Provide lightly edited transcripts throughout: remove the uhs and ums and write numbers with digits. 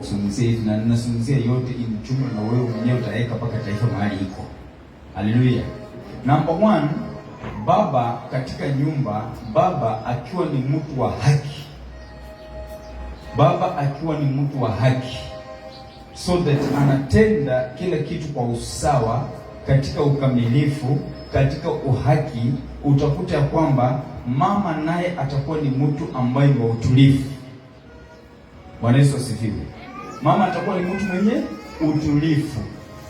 Kuzungumzia hivi na ninazungumzia yote in jumla, na wewe mwenyewe utaweka mpaka taifa mahali iko. Haleluya. Number one, baba katika nyumba, baba akiwa ni mtu wa haki, baba akiwa ni mtu wa haki, so that anatenda kila kitu kwa usawa, katika ukamilifu, katika uhaki, utakuta ya kwamba mama naye atakuwa ni mtu ambaye ni wa utulivu. Bwana Yesu asifiwe. Mama atakuwa ni mtu mwenye utulivu,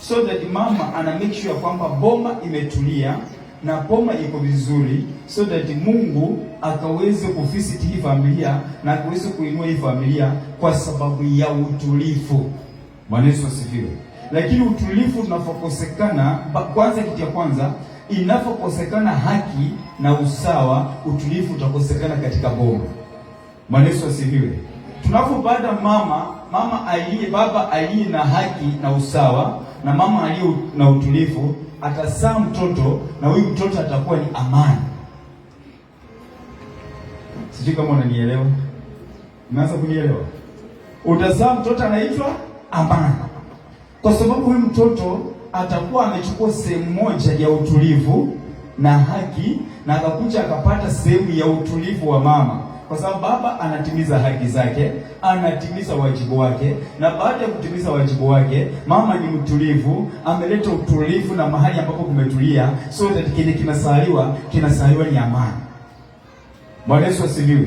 so that mama ana make sure kwamba boma imetulia na boma iko vizuri, so that Mungu akaweze kuvisit hii familia na akaweze kuinua hii familia kwa sababu ya utulivu. Bwana Yesu asifiwe. Lakini utulivu unapokosekana, kwanza, kitu ya kwanza, inapokosekana haki na usawa, utulivu utakosekana katika boma. Bwana Yesu asifiwe. Tunapopata mama aliye, baba aliye na haki na usawa na mama aliye na utulivu, atazaa mtoto na huyu mtoto atakuwa ni amani. Sijui kama unanielewa. Unaanza kunielewa? Utazaa mtoto anaitwa amani, kwa sababu huyu mtoto atakuwa amechukua sehemu moja ya utulivu na haki, na akakuja akapata sehemu ya utulivu wa mama, kwa sababu baba anatimiza haki zake, anatimiza wajibu wake, na baada ya kutimiza wajibu wake, mama ni mtulivu, ameleta utulivu na mahali ambapo kumetulia, so that kile kinasaliwa kinasaliwa ni amani. Bwana Yesu asifiwe.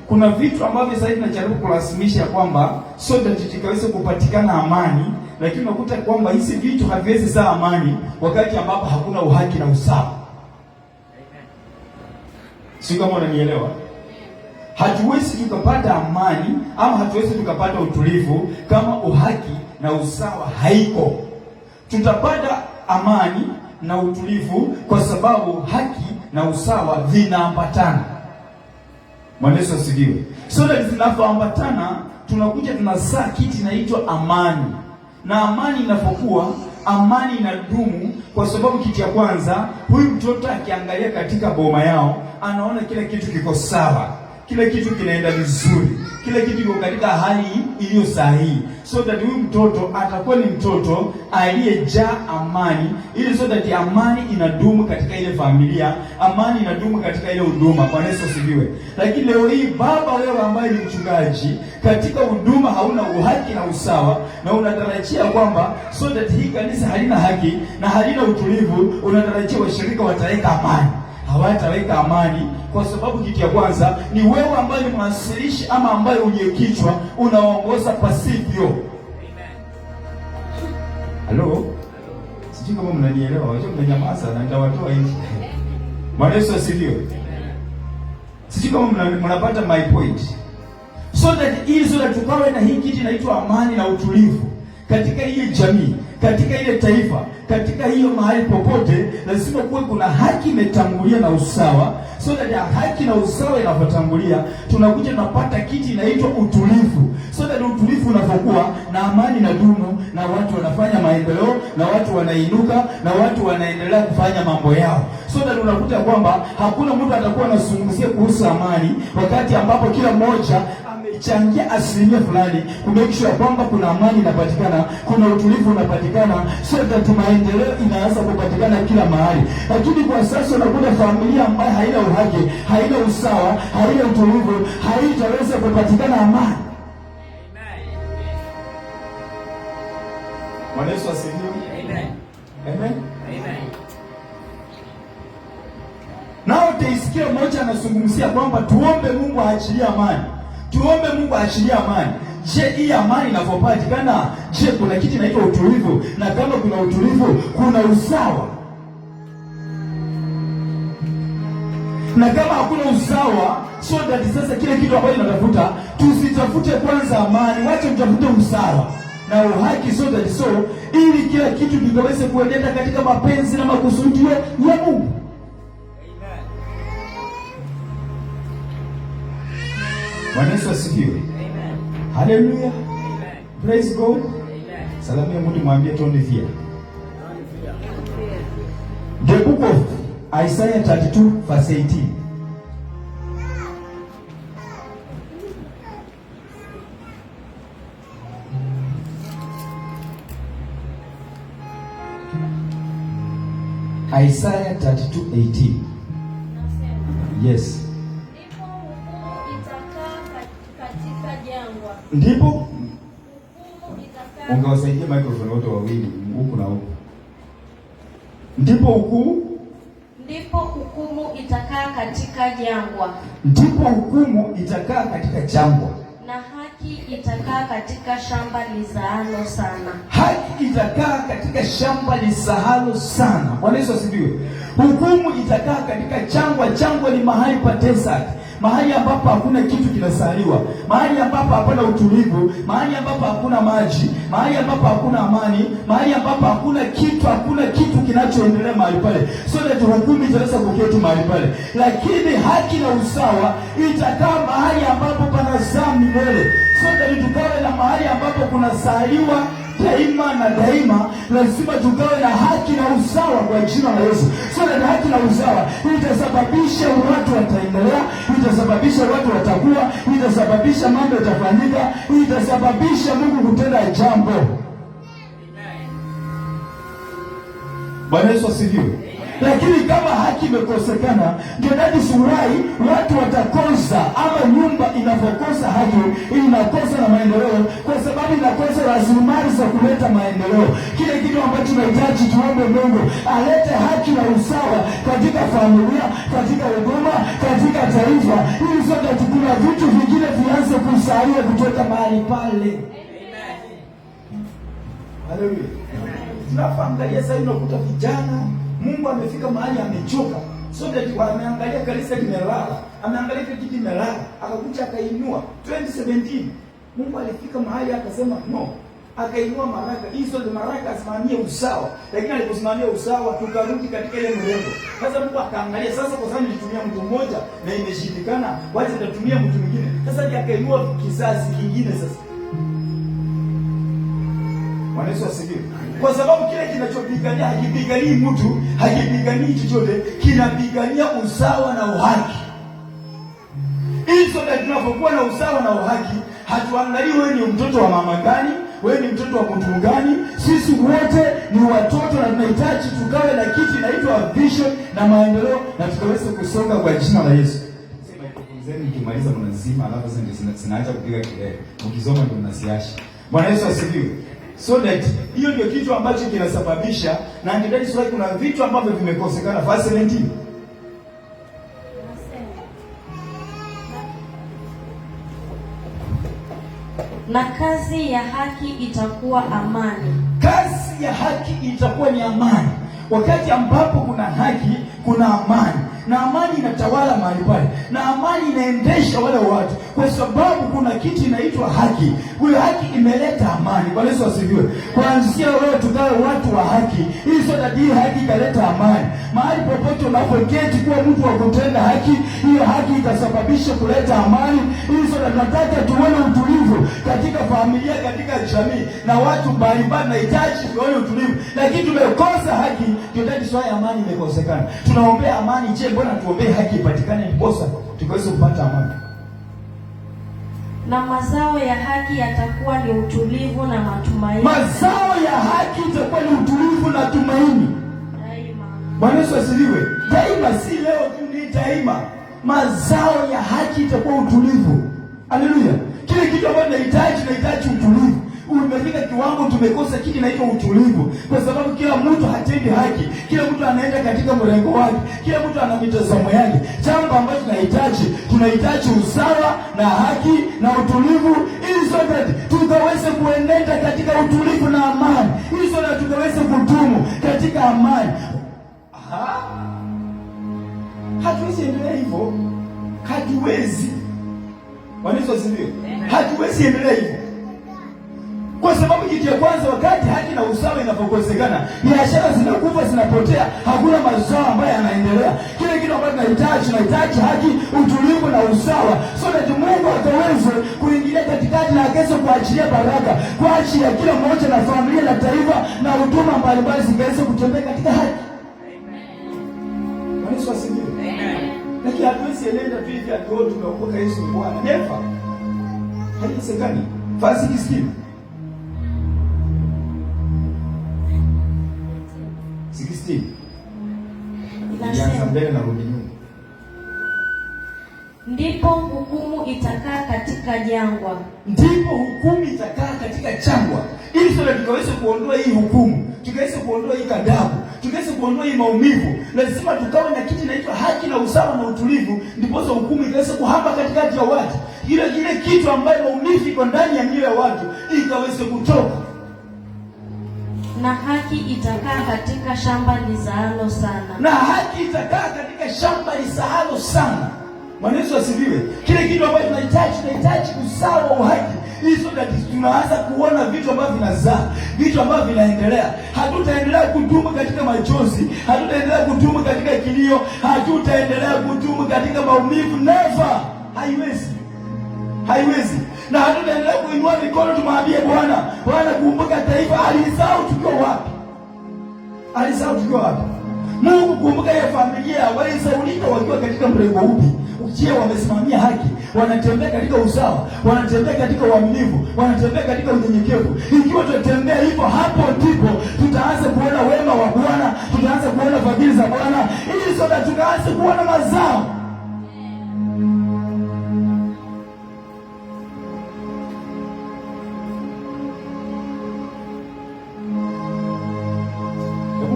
Kuna vitu ambavyo sasa hivi tunajaribu kulazimisha kwamba so that tikaweze kupatikana amani, lakini unakuta kwamba hizi vitu haviwezi zaa amani wakati ambapo hakuna uhaki na usawa. Sio kama unanielewa? Hatuwezi tukapata amani ama hatuwezi tukapata utulivu kama uhaki na usawa haiko. Tutapata amani na utulivu kwa sababu haki na usawa vinaambatana. Bwana Yesu asifiwe. So that zinapoambatana, tunakuja tunazaa kitu inaitwa amani, na amani inapokuwa, amani inadumu, kwa sababu kitu ya kwanza, huyu mtoto akiangalia katika boma yao anaona kila kitu kiko sawa, kila kitu kinaenda vizuri, kila kitu kiko katika hali iliyo sahihi, so that huyu mtoto atakuwa ni mtoto aliyejaa amani, ili so that amani inadumu katika ile familia, amani inadumu katika ile huduma. Bwana Yesu asifiwe. Lakini leo hii baba, wewe ambaye ni mchungaji katika huduma, hauna uhaki na usawa, na unatarajia kwamba so that hii kanisa halina haki na halina utulivu, unatarajia washirika wataweka amani? Hawataweka amani kwa sababu kitu ya kwanza ni wewe ambaye ni mwanzilishi ama ambaye uliye kichwa unaongoza pasivyo. Halo, sijui kama mnanielewa, wajua mnanyamaza na nitawatoa nje. Bwana Yesu asifiwe. Sijui kama mnapata my point. So that ili so that tukawe na hii kitu inaitwa amani na utulivu katika hiyo jamii, katika ile taifa, katika hiyo mahali popote, lazima kuwe kuna haki imetangulia na usawa. So that haki na usawa inapotangulia, tunakuja tunapata kitu inaitwa utulivu. So that utulivu unapokuwa na amani na dumu, na watu wanafanya maendeleo, na watu wanainuka, na watu wanaendelea kufanya mambo yao. So that unakuta kwamba hakuna mtu atakuwa anazungumzia kuhusu amani wakati ambapo kila mmoja amechangia asilimia fulani ku make sure kwamba kuna amani inapatikana, kuna utulivu unapatikana, so that maendeleo inaanza kupatikana kila mahali. Lakini kwa sasa unakuta familia ambayo haina uhaki, haina usawa, haina utulivu, haitaweza kupatikana amani. Bwana Yesu asifiwe. Amen. Amen. Amen. Nao utaisikia mmoja anazungumzia kwamba tuombe Mungu aachilie amani, tuombe Mungu aachilie amani. Je, hii amani inavyopatikana, je, kuna kitu inaitwa utulivu? Na kama kuna utulivu, kuna usawa. Na kama hakuna usawa, so that sasa kile kitu ambacho tunatafuta, tusitafute kwanza amani, wache tutafute usawa na uhaki, so that so ili kila kitu kikaweze kuenenda katika mapenzi na makusudio ya Mungu. Amen. Bwana Yesu asifiwe. Amen. Haleluya. Amen. Praise God. Amen. Salamia mtu mwambie don't fear. Don't fear. The book of Isaiah 32 verse 18. Isaiah 32:18. Nasema, Yes. ndipo hukumu itakaa katika jangwa. Ndipo Hukumu itakaa ungewasaidia microphone wote wawili huku na huku. Ndipo hukumu Ndipo hukumu itakaa katika jangwa Ndipo hukumu itakaa katika jangwa. Na haki itakaa katika shamba lizaalo sana. Haki itakaa katika shamba lizaalo sana. Bwana Yesu asifiwe. Hukumu itakaa katika jangwa. Jangwa ni mahali pa desert, mahali ambapo hakuna kitu kinasaliwa, mahali ambapo hapana utulivu, mahali ambapo hakuna maji, mahali ambapo hakuna amani, mahali ambapo hakuna kitu, hakuna kitu kinachoendelea mahali pale, so that hukumu itaweza kuketi mahali pale. Lakini haki na usawa itakaa mahali ambapo panazaa milele, so that tukawe na mahali ambapo kunasaliwa daima na daima. Lazima tukawe na haki na usawa kwa jina la Yesu. So that haki na usawa itasababisha watu wataendelea, itasababisha watu watakuwa, itasababisha mambo yatafanyika, itasababisha Mungu kutenda jambo. Bwana Yesu asifiwe. Lakini kama haki imekosekana, ndio that is why watu watakosa, ama nyumba inapokosa haki inakosa na maendeleo, kwa sababu inakosa rasilimali za kuleta maendeleo. Kile kitu ambacho tunahitaji, tuombe Mungu alete haki na usawa katika familia, katika huduma, katika taifa, ili sote kuna vitu vingine vianze kusalia kutoka mahali pale. Haleluya. Tunapoangalia sasa hivi unakuta vijana, Mungu amefika mahali amechoka. So that wameangalia kanisa limelala, ameangalia kile kitu kimelala, akakuja akainua 2017. Mungu alifika mahali akasema no. Akainua Maraka. Hizo ndio Maraka asimamie usawa. Lakini aliposimamia usawa tukarudi katika ile mrengo. Sasa Mungu akaangalia sasa, kwa sababu nilitumia mtu mmoja na imeshindikana, wacha nitatumia mtu mwingine. Sasa ndiye akainua kizazi kingine sasa. Bwana Yesu asifiwe. Kwa sababu kile kinachopigania hakipiganii mtu, hakipiganii chochote, kinapigania usawa na uhaki. Ili so that tunapokuwa na usawa na uhaki, hatuangalii wewe ni mtoto wa mama gani, wewe ni mtoto wa mtu gani. Sisi wote ni watoto na tunahitaji tukawe na kitu inaitwa vision na maendeleo na tukaweze kusonga kwa jina la Yesu. Sema mkimaliza mnazima, alafu sasa ndio zinaacha kupiga kelele. Mkisoma ndio mnaziasha. Bwana Yesu asifiwe. So that hiyo ndio kitu ambacho kinasababisha, na ndio that is why kuna vitu ambavyo vimekosekana. Verse 17. Nasema, na kazi ya haki itakuwa amani. Kazi ya haki itakuwa ni amani. Wakati ambapo kuna haki, kuna amani, na amani inatawala mahali pale, na amani inaendesha wale watu, kwa sababu kuna kitu inaitwa haki. Huyo haki imeleta amani. Bwana Yesu asifiwe. Kuanzia leo tukawe watu wa haki, ili so that hii haki ikaleta amani mahali popote unapoketi. Kuwa mtu wa kutenda haki, hiyo haki itasababisha kuleta amani, ili so that nataka tuone utulivu katika familia, katika jamii na watu mbalimbali. Nahitaji tuone utulivu, lakini tumekosa haki, ndio that is why amani imekosekana. Tunaombea amani, je, mbona tuombee haki ipatikane ndiposa tukaweze kupata amani? Na mazao ya haki yatakuwa ni utulivu na matumaini. Mazao ya haki itakuwa ni utulivu na tumaini. Daima. Bwana Yesu asifiwe. Daima, si leo tu, ni daima. Mazao ya haki itakuwa utulivu. Haleluya. Kile kitu ambacho tunahitaji, tunahitaji utulivu. Umefika kiwango tumekosa kitu inaitwa utulivu, kwa sababu kila mtu hatendi haki, kila mtu anaenda katika mrengo wake, kila mtu ana mitazamo yake. Jambo ambalo tunahitaji, tunahitaji usawa na haki na utulivu, ili so that tukaweze kuenenda katika utulivu na amani, ili so that tukaweze kudumu katika amani. Aha. Hatuwezi endelea hivyo, hatuwezi. Bwana Yesu asifiwe. Hatuwezi endelea hivyo kwa sababu kitu ya kwanza, wakati haki na usawa inapokosekana, biashara zinakufa, zinapotea, hakuna mazao ambayo yanaendelea. Kile kitu ambacho tunahitaji, tunahitaji haki, utulivu na usawa, so that Mungu akaweze kuingilia katikati na akaweze kuachilia baraka kwa ajili ya kila mmoja na familia na taifa na huduma mbalimbali zikaweze kutembea katika haki. Bwana Yesu asifiwe. Lakini hatuwezi enenda tu hivi ati wote tumeokoka, Yesu ni Bwana. Never. Haiwezekani. Verse 16. 16. Ilianza mbele na rudi nyuma. Ndipo hukumu itakaa katika jangwa, Ndipo hukumu itakaa katika jangwa, ili sote tukaweze kuondoa hii hukumu, tukaweze kuondoa hii ghadhabu, tukaweze kuondoa hii maumivu. Lazima tukawe na kitu inaitwa haki na usawa na utulivu, ndiposa hukumu ikaweze kuhama katikati ya watu. Ile kitu ambayo maumivu iko ndani ya mioyo ya watu ikaweze kutoka. Na haki itakaa katika shamba lizaalo sana. Na haki itakaa katika shamba lizaalo sana. Bwana Yesu asifiwe. Kile kitu ambacho tunahitaji usawa wa uhaki, ili so that tunaanza kuona vitu ambavyo vinazaa, vitu ambavyo vinaendelea. Hatutaendelea kudumu katika machozi, hatutaendelea kudumu katika kilio, hatutaendelea kudumu katika maumivu. Never, haiwezi, haiwezi. Na hatutaendelea kuinua mikono tumwambie Bwana, Bwana kumbuka taifa. Alisahau tukiwa wapi? Alisahau tukiwa wapi? Mungu kumbuka ile familia walisaulika wakiwa katika mrengo upi? Je, wamesimamia haki? Wanatembea katika usawa, wanatembea katika uaminifu, wanatembea katika unyenyekevu. Ikiwa tutatembea hivyo, hapo ndipo tutaanza kuona wema wa Bwana, tutaanza kuona fadhili za Bwana, ili sote tukaanze kuona mazao. Hebu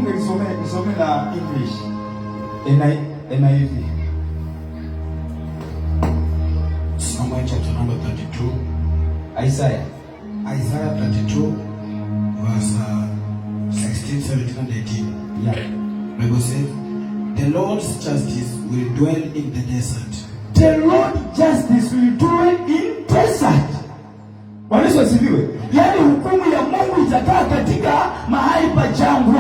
nisome na English. NIV. Samuel chapter number 32. Isaiah. Isaiah 32, verse 16, 17, and 18. Bible says, "The Lord's justice will dwell in the desert." The Lord justice will dwell in desert. Bwana Yesu asifiwe. Yaani hukumu ya Mungu itakaa katika mahali pa jangwa.